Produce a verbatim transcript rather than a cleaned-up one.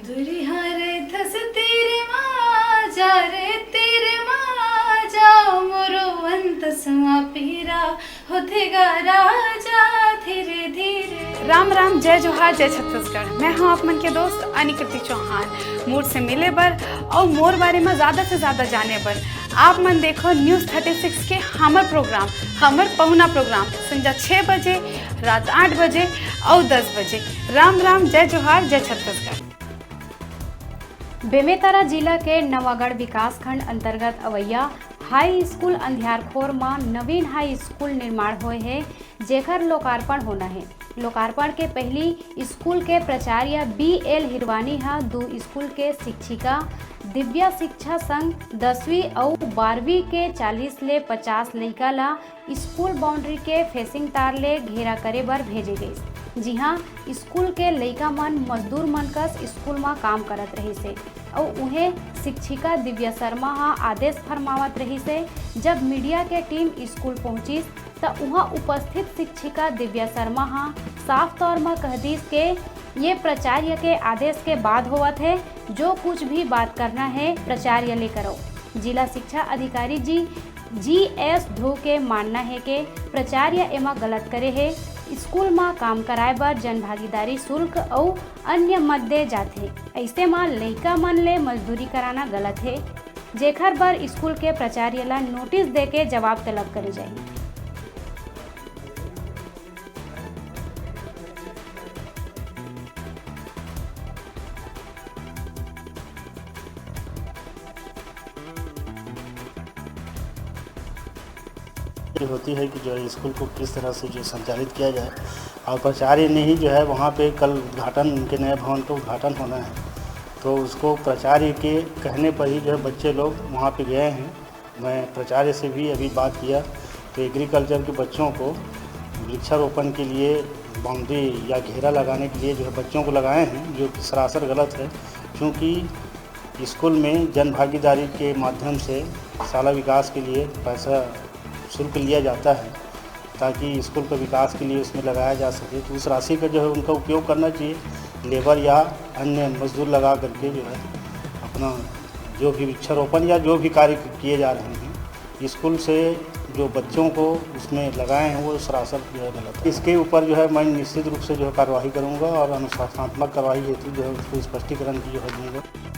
दुरिहा रहिथस तीर मा, जा रे तीर मा, जा मोरो अंतस मा पीरा होथे गा राजा धीरे धीरे। राम राम, जय जोहार, जय छत्तीसगढ़। मैं हूं आप मन के दोस्त अनिकृति चौहान। मोर से मिले बर अउ मोर बारे में ज्यादा से ज्यादा जाने बर आप मन देखो News Thirty Six के हमर प्रोग्राम, हमर पहुना प्रोग्राम संझा छह बजे, रात आठ बजे अउ दस बजे। राम राम, जय जोहार, जय छत्तीसगढ़। बेमेतरा जिला के नवागढ़ विकासखंड अंतर्गत अवैया हाई स्कूल अंधियारखोर म नवीन हाई स्कूल निर्माण होए हे, जेकर लोकार्पण होना हे। लोकार्पण के पहली स्कूल के प्राचार्य बी एल हिरवानी ह दू स्कूल के शिक्षिका दिव्या शिक्षा संग दसवीं अउ बारहवीं के चालीस ले पचास लइका ल स्कूल बाउंड्री के फेंसिंग तार ले घेरा करे बर भेजे गइस, जिहां स्कूल के लइका मन मजदूर मन कस स्कूल म काम करत रहिस हे। अउ उहें शिक्षिका दिव्या शर्मा ह आदेश फरमावत रहिस हे। जब मीडिया के टीम स्कूल पहुंचिस, त उहां उपस्थित शिक्षिका दिव्या शर्मा ह साफ तौर म कह दिस के ये प्राचार्य के आदेश के बाद होवत हे, जो कुछ भी बात करना हे, प्राचार्य ले करो। जिला शिक्षा अधिकारी जी जी एस धो के मानना हे के प्राचार्य एमा गलत करे हे। स्कूल म काम कराए बर जनभागीदारी शुल्क अउ अन्य मद दे जाथे। अइसे म लइका मन ले मजदूरी कराना गलत हे, जेखर बर स्कूल के प्राचार्य ल नोटिस देके जवाब तलब करे जाही। होती है कि जो है स्कूल को किस तरह से जो संचालित किया जाए, और प्राचार्य ने ही जो है वहाँ पे कल उद्घाटन, उनके नए भवन का उद्घाटन होना है, तो उसको प्राचार्य के कहने पर ही जो है बच्चे लोग वहाँ पे गए हैं। मैं प्राचार्य से भी अभी बात किया, तो एग्रीकल्चर के बच्चों को वृक्षारोपण के लिए बाउंड्री या घेरा लगाने के लिए जो है बच्चों को लगाए हैं, जो कि सरासर गलत है, क्योंकि स्कूल में जन भागीदारी के माध्यम से शाला विकास के लिए पैसा शुल्क लिया जाता है, ताकि स्कूल के विकास के लिए उसमें लगाया जा सके। तो उस राशि का जो है उनका उपयोग करना चाहिए, लेबर या अन्य मजदूर लगा करके जो है अपना जो भी वृक्षारोपण या जो भी कार्य किए जा रहे हैं, स्कूल से जो बच्चों को उसमें लगाए हैं, वो सरासर जो है गलत है। इसके ऊपर जो है मैं निश्चित रूप से जो है कार्यवाही करूँगा और अनुशासनात्मक कार्यवाही हेतु जो है उसको स्पष्टीकरण की जो है दूँगा।